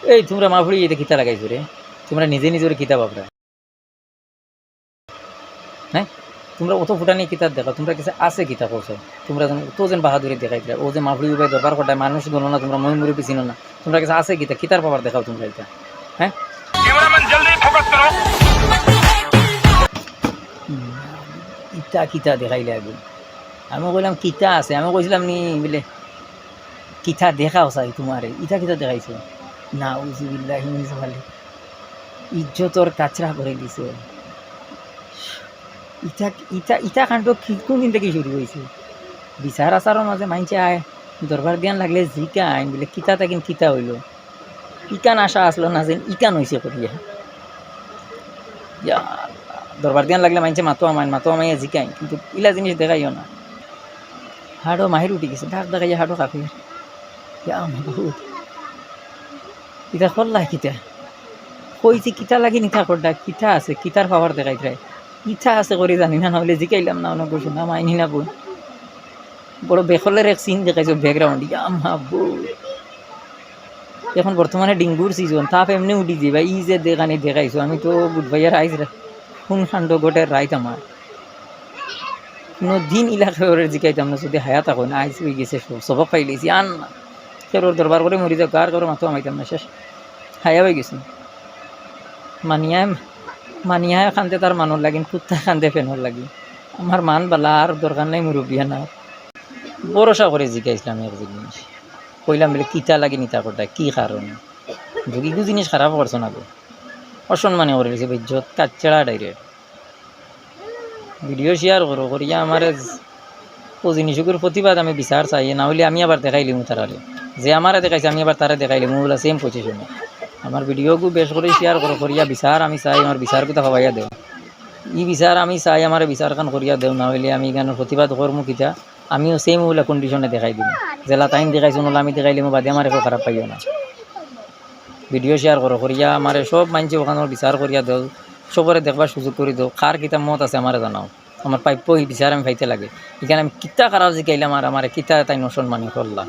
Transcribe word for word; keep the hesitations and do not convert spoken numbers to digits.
এই তুমরা মাফুড়ি ইতা কিতা লাগাইছো রে? তুমরা নিজে নিজরে কিতা ভাবরা? হ্যাঁ, তুমরা অত ফুটানি কিতা দেখাও, তুমরার গেছে আছে কিতা কও চাই? তুমরা যেন অত যেন বাহাদুরি দেখাইতরায়, অউ যে মাফুড়ি উবায় দরবার কররায়, মানুষ গনো না তুমরা, ময় মুরব্বি চিনো না, তুমরার গেছে আছে কিতা, কিতার পাওয়ার দেখাও তুমরা ইতা? হ্যাঁ, ক্যামেরাম্যান জলদি ফোকাস করো। হুম, ইতা কিতা দেখাইলে আগে? আমি কইলাম কিতা আছে, আমি কইছিলাম নি বুলে কিতা দেখাও চাই তুমারে, ইতা কিতা দেখাইছো? নাউজুবিল্লাহি মিন জালিক। ইজ্জতর কাচরা করি দিছে। ইতা, ইতা, ইতা কাণ্ড কি, কুন দিন থাকি শুরু অইছে? বিচার আচারর মাঝে মাইনষে আয়, দরবার দিয়ান লাগলে জিকাইন, বুলে কিতা থাকি কিতা অইলো? ইখান আশা আছলো না যেন ইখান অইছে করিয়া। ইয়া, দরবার দিয়ান লাগলে মাইনষে মাতো আমাইন, মাতো আমাইয়া জিকাইন, কিন্তু ইলা জিনিস দেখাইও না। হাড়ো মাহির উঠি গেছে, ডাক দেখাইয়া হাড়ো কাঁপের। ইয়া মাবুদ, ইতা করলা কিতা? কইছি কিতা লাগি ইতা কররায়, কিতা আছে, কিতার পাওয়ার দেখাইতরায়? ইতা আছে করি জানি না, না অইলে জিকাইলাম না, অনো কইছো না, মাইনি না বই। বড় বেকলের এক scene দেখাইছো background, ইয়া মাবুদ। এখন বর্তমানে ডেঙ্গুর season, তাপ এমনে উঠি যাইবা, ই যে দেখানি দেখাইছো, আমি তো বুঝবাইয়ার আইজ রা-, কুন কাণ্ড ঘটের রাইত আমার। কুনু দিন ইলা কেউরে জিকাইতাম না, যুদি হায়াত থাকইন, আইজ অইগেছে সব, সবক পাইলাইছি, আর না। কেউর দরবার করি মরি যাউক, আর কেউর মাতো আমাইতাম না, শেষ। হায়া অইগেছে। মানিয়ায়, মানিয়ায় কান্দে তার মানর লাগি, কুত্তায় কান্দে ফেনর লাগি। আমার মান বালা, আর দরকার নাই মুরব্বিয়ানা। ভরসা করি জিকাইছলাম এক জিনিস। কইলাম বুলে, "কিতা লাগি ইতা কররায়? কি কারণে?" ইগু জিনিস খারাপ করছো না গো। অসম্মানি করি দিছে, বেইজ্জত, কাচ্চেড়া direct। Video share করো, করিয়া আমারে অউ জিনিসগুর প্রতিবাদ আমি বিচার চাই, না অইলে আমি আবার দেখাইলিমু তারারে। যে আমারে দেখাইছে, আমি আবার তারে দেখাইলিমু, অউলা same position এ। আমার video গু বেশ করি share করো, করিয়া বিচার আমি চাই, আমার বিচার কুতা পাওয়াইয়া দেও। ই বিচার আমি চাই, আমারে বিচার খান করিয়া দেও, না অইলে আমি ইখানর প্রতিবাদ করমু কিতা, আমিও same অউলা condition এ দেখাই দিমু। যেলা তাইন দেখাইছইন, অউলা আমি দেখাইলিমু, বাদে আমারে কেউ খারাপ পাইও না। Video share করো, করিয়া আমারে সব মাইনষে অখানর বিচার করিয়া দেও, সবরে দেখবার সুযোগ করি দেও। কার কিতা মত আছে আমারে জানাও, আমার প্রাপ্য ই বিচার আমি পাইতে লাগে। ইখান আমি কিতা খারাপ জিকাইলাম আর আমারে কিতা তাইন অসম্মানি করলা?